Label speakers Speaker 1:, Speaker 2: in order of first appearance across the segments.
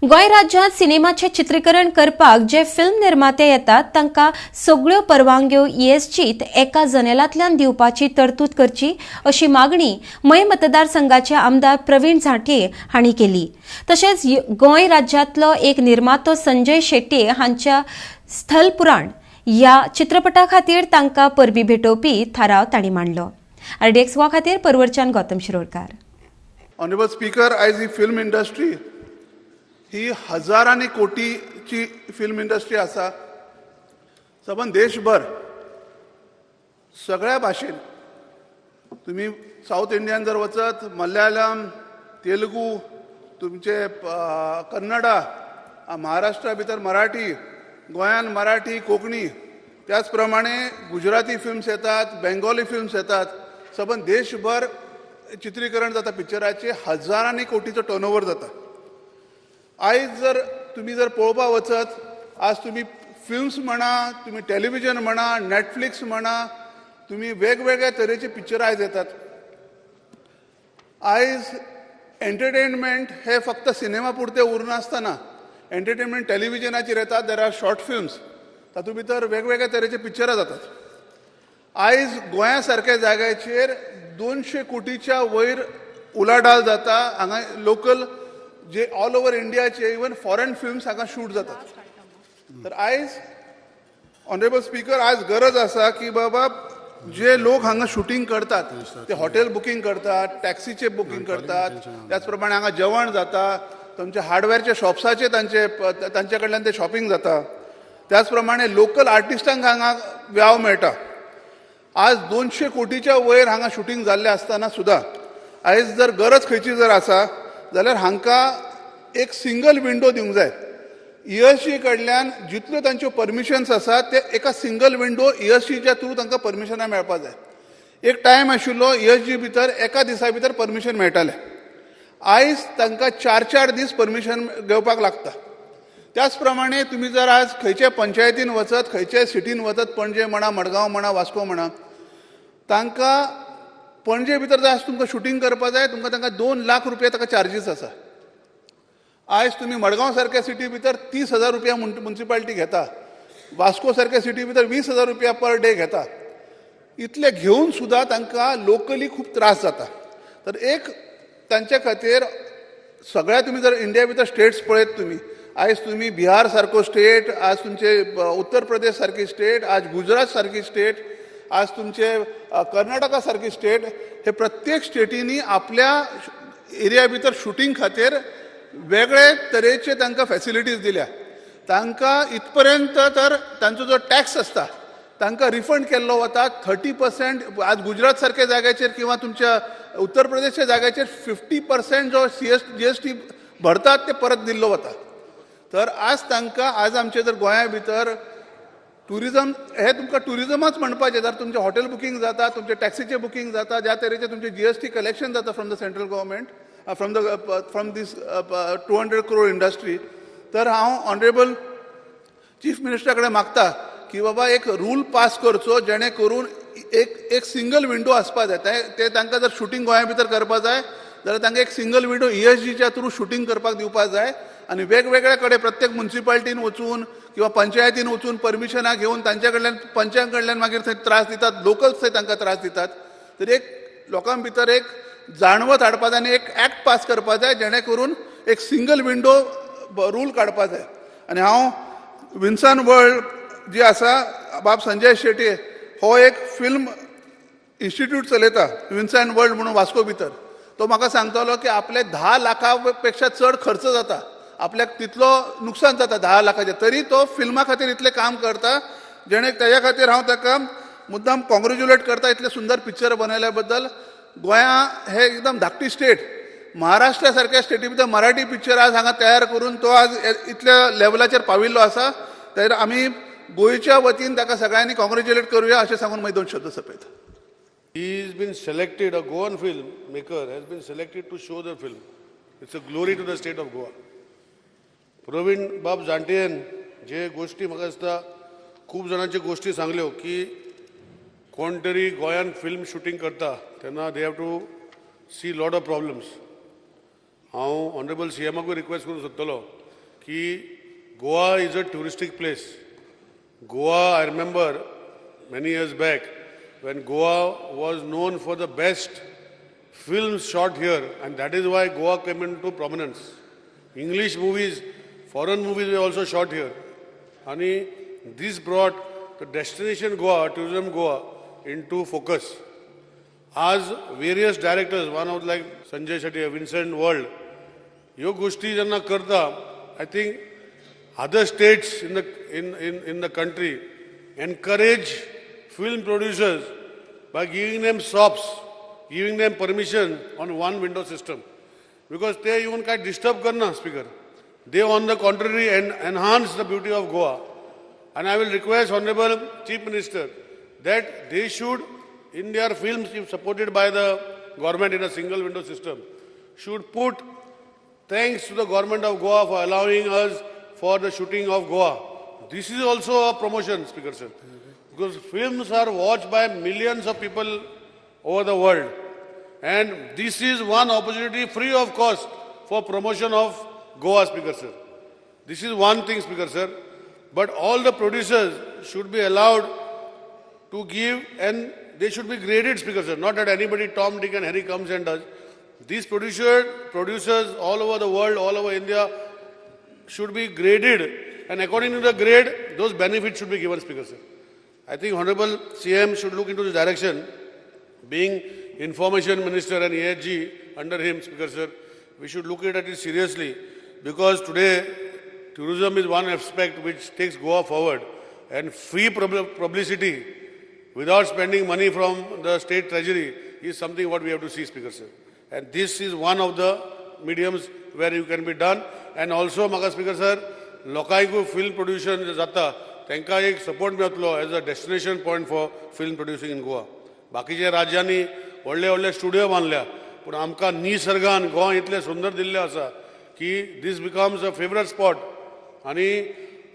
Speaker 1: गोंय राज्यांत सिनेमाचें चित्रीकरण करपाक जे फिल्म निर्माते येतात तांकां सगळ्यो परवानग्यो ईएसजीत एका जनेलांतल्यान दिवपाची तरतूद करची अशी मागणी मये मतदारसंघाचे आमदार प्रवीण झांट्ये हांणी केली. तशेंच गोंय राज्यांतलो एक निर्मातो संजय शेट्ये हांच्या स्थलपुराण ह्या चित्रपटा खातीर तांकां परबीं भेटोवपी थाराव तांणी मांडलो. आरडीएक्स गोवा खातीर परवरच्यान गौतम शिरोडकार.
Speaker 2: ऑनरेबल स्पीकर, आयज ही फिल्म इंडस्ट्री ही हजारांनी कोटीची फिल्म इंडस्ट्री आसा. सबंद देशभर सगळ्या भाशेन, तुम्ही साऊथ इंडियन जर वचत, मल्याळम, तेलुगू, तुमचे कन्नडा, महाराष्ट्रा भितर मराठी, गोंयान मराठी, कोंकणी, त्याच प्रमाणे गुजराती फिल्म्स येतात, बेंगोली फिल्म्स येतात. सबंद देशभर चित्रीकरण जाता पिक्चराचे, हजारांनी कोटीचो टर्नओवर जाता. आयज जर तुमी जर पळोवपाक वचत, आज तुमी फिल्म्स म्हणा, तुमी टेलिव्हिजन म्हणा, नेटफ्लिक्स म्हणा, तुमी वेगवेगळ्या तरेचे पिक्चर आयज येतात. आयज एंटरटेनमेंट हे फक्त सिनेमा पुरते उरनासतना एंटरटेनमेंट टेलिव्हिजनाचेर येता. There are short films, तातूंत भितर वेगवेगळ्या तरेचे पिक्चरां जातात. आयज गोंया सारक्या जाग्याचेर 200 कोटीच्या वयर उलाढाल जाता. हांगा लोकल जे ऑल ओवर इंडियाचे, इवन फॉरेन फिल्म्स हांगा शूट जातात. तर आयज, ऑनरेबल स्पीकर, आज गरज आसा की बाबा, जे लोक हांगा शुटींग करतात ते हॉटेल बुकींग करतात, टॅक्सीचे बुकींग करतात, त्याच प्रमाणे हांगा जेवण जाता, तुमचे हार्डवेअरच्या शॉप्साचे तांचे तांचे कडल्यान ते शॉपिंग जाता. त्याच प्रमाणे लोकल आर्टिस्टांक हांगा व्याव मेळटा. आज 200 कोटीच्या वयर हांगा शुटींग जाल्लें आसतना सुद्दां आयज जर गरज खंयची जर आसा जाल्यार हांकां एक सिंगल विंडो दिवंक जाय. ईएसजी कडल्यान जितल्यो तांच्यो परमिशन्स आसात ते एका सिंगल विंडो ईएसजीच्या थ्रू तांकां परमिशनां मेळपा जाय. एक टायम आशिल्लो, ईएसजी भितर एका दिसा भितर परमिशन मेळटालें. आयज तांकां चार चार दीस परमिशन घेवपाक लागता. त्याच प्रमाणे तुमी जर आज खंयच्या पंचायतीन वचत, खंयच्याय सिटीन वचत, पणजे म्हणा, मडगांव म्हणा, वास्को म्हणा, तांकां पणजे भितर जर आज तुमकां शुटींग करपा जाय, तुमकां तांकां 2 लाख रुपया ताका चार्जीस आसा. आयज तुमी मडगांव सारक्या सिटी भितर 30,000 रुपया मुन्सिपालिटी घेता, वास्को सारक्या सिटी भितर 20,000 रुपया पर डे घेता. इतले घेवन सुद्दां तांकां लोकली खूब त्रास जाता. तर एक तांच्या खातीर सगळ्या तुमी जर इंडिया भितर स्टेट्स पळयत तुमी, आयज तुमी बिहार सारको स्टेट, आज तुमचे उत्तर प्रदेश सारकी स्टेट, आज गुजरात सारकी स्टेट, आज तुमचे कर्नाटका सारकी स्टेट, हे प्रत्येक स्टेटींनी आपल्या एरिया भितर शुटींग खातीर वेगळे तरेचे तांकां फॅसिलिटीज दिल्या. तांकां इतपर्यंत तर तांचो जो टॅक्स आसता तांकां रिफंड केल्लो वता 30%. आज गुजरात सारक्या जाग्याचेर किंवा तुमच्या उत्तर प्रदेशच्या जाग्याचेर 50% जो सी एस जीएसटी भरतात ते परत दिल्लो वता. तर आज तांकां, आज आमचे जर गोंया भितर टुरिजम हे तुमकां टुरिजमच म्हणपाचें, जर तुमचें हॉटेल बुकींग जाता, तुमचें टॅक्सीचें बुकींग जाता, ज्या तरेचें तुमचें जीएसटी कलेक्शन जाता from the central government, from this 200 crore industry, तर हांव ऑनरेबल चीफ मिनिस्टरा कडेन मागता की बाबा, एक रूल पास करचो जेणे करून एक एक सिंगल विंडो आसपा जाय. ते तांकां जर शुटींग गोंया भितर करपा जाय जाल्यार तांकां एक सिंगल विंडो ईएसजीच्या थ्रू शुटींग करपाक दिवपा जाय आनी वेगवेगळ्या कडेन प्रत्येक मुन्सिपालिटीन वचून किंवा पंचायतीन वचून परमिशनां घेवन तांच्या कडल्यान, पंचां कडल्यान मागीर थंय त्रास दितात, लोकल्स थंय तांकां त्रास दितात. तर एक लोकां भितर एक जाणवत हाडपा जाय आनी एक एक्ट पास करपा जाय जेणे करून एक सिंगल विंडो रूल काडपा जाय. आनी हांव विन्सन वर्ल्ड जी आसा, बाब संजय शेट्ये हो एक फिल्म इन्स्टिट्यूट चलयता विन्सन वर्ल्ड म्हणून वास्को भितर, तो म्हाका सांगतालो की आपले 10 लाखा पेक्षा चड खर्च जाता, आपल्याक तितलो नुकसान जाता 10 लाखाचें, तरी तो फिल्मा खातीर इतलें काम करता जेणे तेज्या खातीर हांव ताका मुद्दाम कॉंग्रेच्युलेट करता इतलें सुंदर पिक्चर बनयल्या बद्दल. गोंया हे एकदम धाकटी स्टेट, महाराष्ट्रा सारक्या स्टेटी भितर मराठी पिक्चर आज हांगा तयार करून तो आज इतल्या लेवलाचेर पाविल्लो आसा. तर आमी गोंयच्या वतीन ताका सगळ्यांनी कॉंग्रेच्युलेट करूया अशें सांगून मागीर दोन शब्द सोंपयता.
Speaker 3: He has been selected, a Goan film maker has been selected to show the film. It's a glory to the state of Goa. Praveen बाब जाणटेन जे गोष्टी, म्हाका दिसता खूब जाणांच्यो गोष्टी सांगल्यो की कोण तरी गोंयान फिल्म शुटींग करता तेन्ना they have to see lot of problems. हांव ऑनरेबल सी एमाकूय रिक्वेस्ट करूंक सोदतलो. की Goa is a touristic place. Goa, I remember many years back when Goa was known for the best films shot here, and that is why Goa came into prominence. English movies, foreign movies were also shot here. And this brought the destination Goa, tourism Goa, into focus. As various directors, one of like Sanjay Shetty, Vincent World, ह्यो गोष्टी जेन्ना करता, I think other states in the country encourage film producers by giving them shops, giving them permission on one window system, because ते येवन काय disturb करना, Speaker. They, on the contrary, enhance the beauty of Goa. And I will request Honorable Chief Minister that they should, in their films, if supported by the government in a single window system, should put thanks to the government of Goa for allowing us for the shooting of Goa. This is also a promotion, Speaker sir. Because films are watched by millions of people over the world. And this is one opportunity free of cost for promotion of Goa, Speaker sir. This is one thing, Speaker sir. But all the producers should be allowed to give, and they should be graded, Speaker sir. Not that anybody, Tom, Dick and Harry comes and does. These producers all over the world, all over India, should be graded, and according to the grade, those benefits should be given, Speaker sir. I think Honorable CM should look into this direction. Being Information Minister and EHG under him, Speaker sir, we should look at it seriously, because today tourism is one aspect which takes Goa forward, and free publicity without spending money from the state treasury is something what we have to see, Speaker sir. And this is one of the mediums where you can be done. And also, म्हाका Speaker sir, लोकांकूय film production जाता तांकां एक support मेळटलो as a destination point for film producing in Goa. बाकीच्या राज्यांनी व्हडले व्हडले स्टुडिओ बांदल्या, पूण आमकां निसर्गान गोंय इतलें सुंदर दिल्लें आसा की this becomes a favourite spot. आनी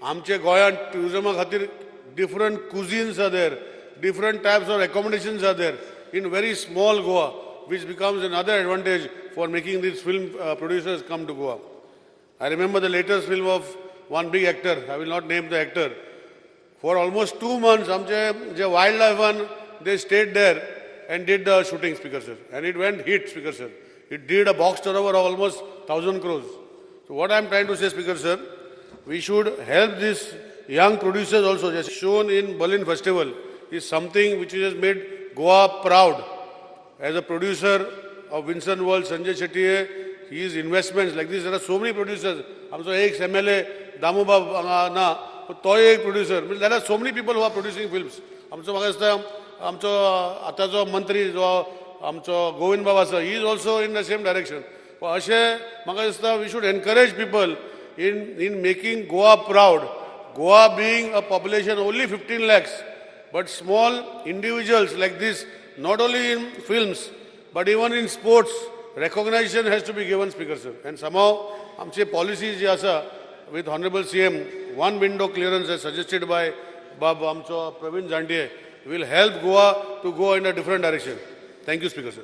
Speaker 3: आमच्या गोंयांत ट्युरिजमा खातीर different cuisines are there, different types of accommodations are there in very small Goa, which becomes another advantage for making these film producers come to Goa. I remember the latest film of one big actor, I will not name the actor. For almost 2 months, आमचे जे wild लायफान they stayed there and did the shooting, Speaker sir. And it went hit, Speaker sir. It did a box turnover of almost 1,000 crores. So what I am trying to say, Speaker sir, we should help these young producers also. Just shown in Berlin Festival is something which has made Goa proud. As a producer of Vincent World, Sanjay Shetty, his investments like this, there are so many producers. आमचो ex MLA दामूबाब हांगा ना, तोय एक producer. There are so many people who are producing films. आमचो म्हाका दिसता आमचो आतांचो मंत्री जो आमचो गोविंद बाब आसा, he is also in the same direction. अशें म्हाका दिसता, we should encourage people in making Goa proud. Goa being a population only 15 lakhs, but small individuals like this, not only in films, but even in sports, recognition has to be given, Speaker sir. And somehow, आमची policy जी आसा with Honorable CM, one window clearance as suggested by बाब आमचो प्रवीण झांटिये, will help Goa to go in a different direction. Thank you, Speaker sir.